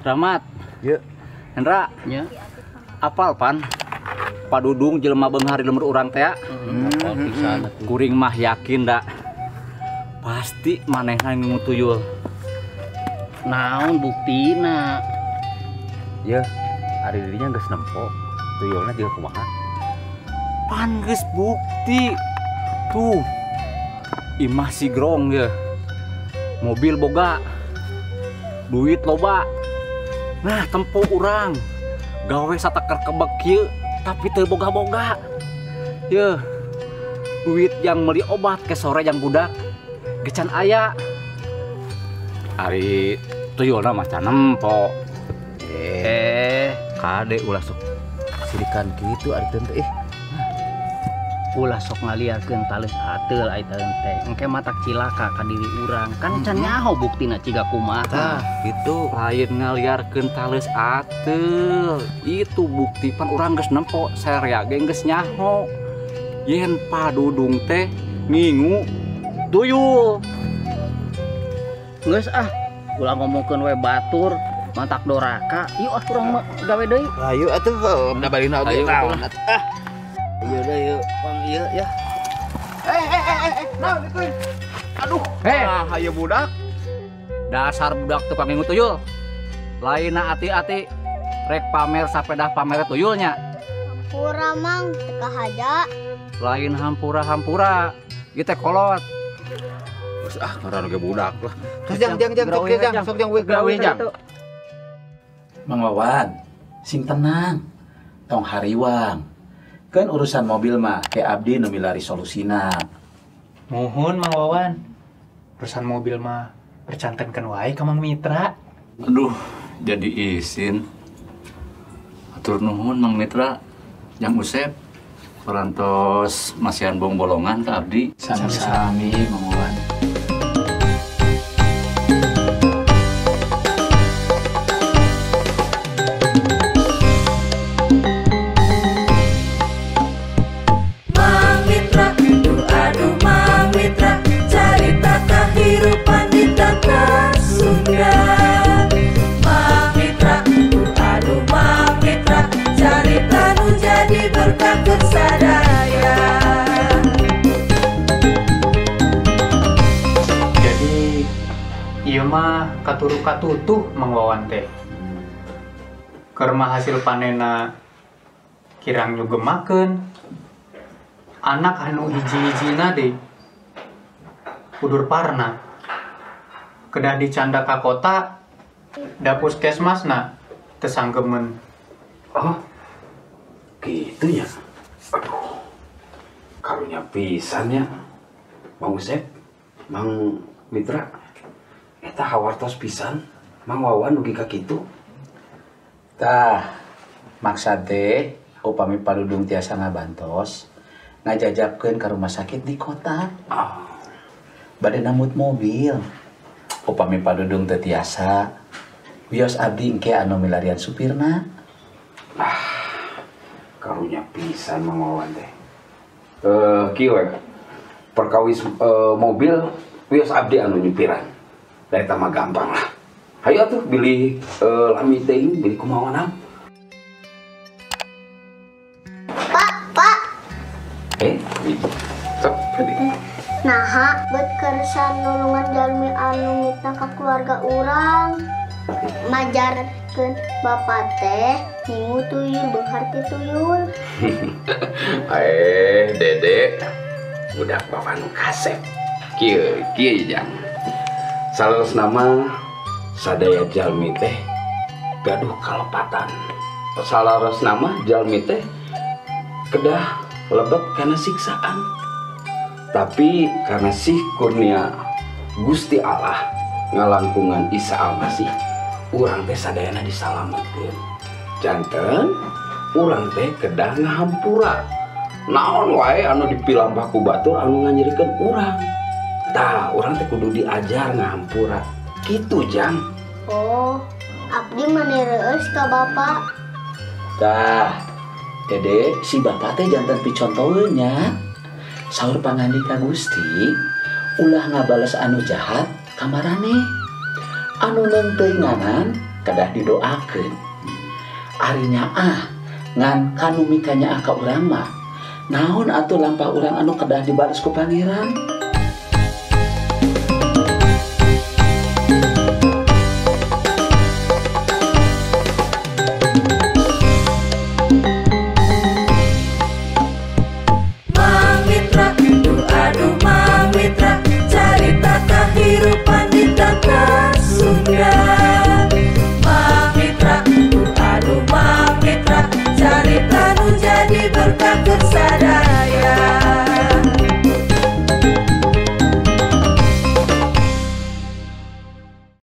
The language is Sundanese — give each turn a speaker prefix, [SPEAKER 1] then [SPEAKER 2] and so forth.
[SPEAKER 1] Rahmat.
[SPEAKER 2] Ye.
[SPEAKER 1] Hendra.
[SPEAKER 3] Nya.
[SPEAKER 1] Apal pan? Padudung jelema beunghar di lembur urang teh.
[SPEAKER 3] Apal pisan atuh.
[SPEAKER 1] Kuring mah yakin da. Pasti manehna ngingu tuyul.
[SPEAKER 3] Naon buktina?
[SPEAKER 2] Ye, ari dirinya geus nempo. Tuyulna juga kumaha?
[SPEAKER 1] Pan geus bukti. Tuh. Imah si grong ye. Mobil boga. Duit loba. Nah, tempo urang. Gawe sateker kebek kieu tapi teu boga-boga. Ye. Duit yang meuli obat ke sore yang budak gecan aya. Ari tuyulna mah can nempo. Kade ulah sok
[SPEAKER 2] sirikan kitu ari teu teh.
[SPEAKER 3] Ulah sok ngaliarkeun taleus ateul ai teh. Engke matak cilaka ka diri urang. Kan can nyaho buktina ciga kumaha.
[SPEAKER 2] Tah, kitu.
[SPEAKER 1] Lain ngaliarkeun taleus ateul. Itu bukti pan urang geus nempo, saria ge geus nyaho. Yen Padudung teh ngingu tuyul.
[SPEAKER 3] Geus ah, ulah ngomongkeun we batur, matak doraka. Yuk ah urang mah gawe deui.
[SPEAKER 2] Ayo atuh, da barina oge naon atuh. Ah. Ayo deh yuk, pang ieu ya. Naon itu?
[SPEAKER 1] Aduh, ah, ayo budak. Dasar budak tukang ngingu tuyul. Lainna ati-ati rek pamer sapedah pamer tuyulnya.
[SPEAKER 4] Hampura mang, teu kahaja.
[SPEAKER 1] Lain hampura-hampura, ieu teh kolot.
[SPEAKER 2] Geus ah, ngaran oge budak lah. Terus jang jang jang sok jang, sok jang we gawe jang.
[SPEAKER 5] Mang Wawan, sing tenang. Tong hariwang. Kan urusan mobil mah kayak abdi nu milari solusina.
[SPEAKER 6] Muhun Mang Wawan. Urusan mobil mah percantenkeun wae ka Mang Mitra.
[SPEAKER 1] Aduh, jadi isin. Atur nuhun Mang Mitra, Jang Usep. Parantos masihan bong-bolongan ka abdi.
[SPEAKER 5] Sami-sami Mang Wawan.
[SPEAKER 6] Jadi ieu mah katuru katutuh Mang Wawan teh. Keur mah hasil panena kirang nyugemakeun. Anak anu hiji-hijina deui kudur parna. Kedah dicanda ka kota da puskesmasna teu sanggemeun.
[SPEAKER 5] Oh. Gitu ya. Aduh. Karunya pisan ya. Mang Usep, Mang Mitra. Eta hawartos pisan Mang Wawan dugi ka kitu. Tah, maksad teh upami Padudung tiasa ngabantos ngajajabkeun ka rumah sakit di kota. Oh. Bade namut mobil. Upami Padudung teu tiasa, wios abdi engke anu milarian supirna.
[SPEAKER 7] Ah, karunya pisan Mang Wawan teh. Kieu we. Perkawis mobil wios abdi anu nyupiran. Da eta mah gampang lah. Hayu atuh bilih lami teuing bilih kumaha.
[SPEAKER 4] Pak, Pak.
[SPEAKER 7] Sok tadi.
[SPEAKER 4] Naha bet kersa nulungan jalmi anu mitnah ka keluarga urang. Majarkeun bapak teh ngingu tuyul beunghar ti tuyul.
[SPEAKER 7] Dede, budak bapak nu kasep. Kieu kieu jang. Saleresna mah sadaya jalmi teh gaduh kalepatan. Saleresna mah jalmi teh kedah lebet kana siksaan. Tapi karena sih kurnia Gusti Allah ngalangkungan Isa Almasih, urang teh sadayana disalametkeun. Janten urang teh kedah ngahampura. Naon wae anu dipilampah ku batur anu nganyerikeun urang. Tah, urang teh kudu diajar ngahampura. Kitu, Jang.
[SPEAKER 4] Oh, abdi mani reueus ka bapak.
[SPEAKER 5] Tah, Dede, si bapak teh janten picontoeun nya. Saur pangandika Gusti, ulah ngabales anu jahat ka maraneh. Anu neungteuinganan
[SPEAKER 8] Kedah didoakeun. Ari nyaah ngan kanu mika nyaah ka urang mah, naon atuh lampah urang anu kedah dibales ku Pangeran?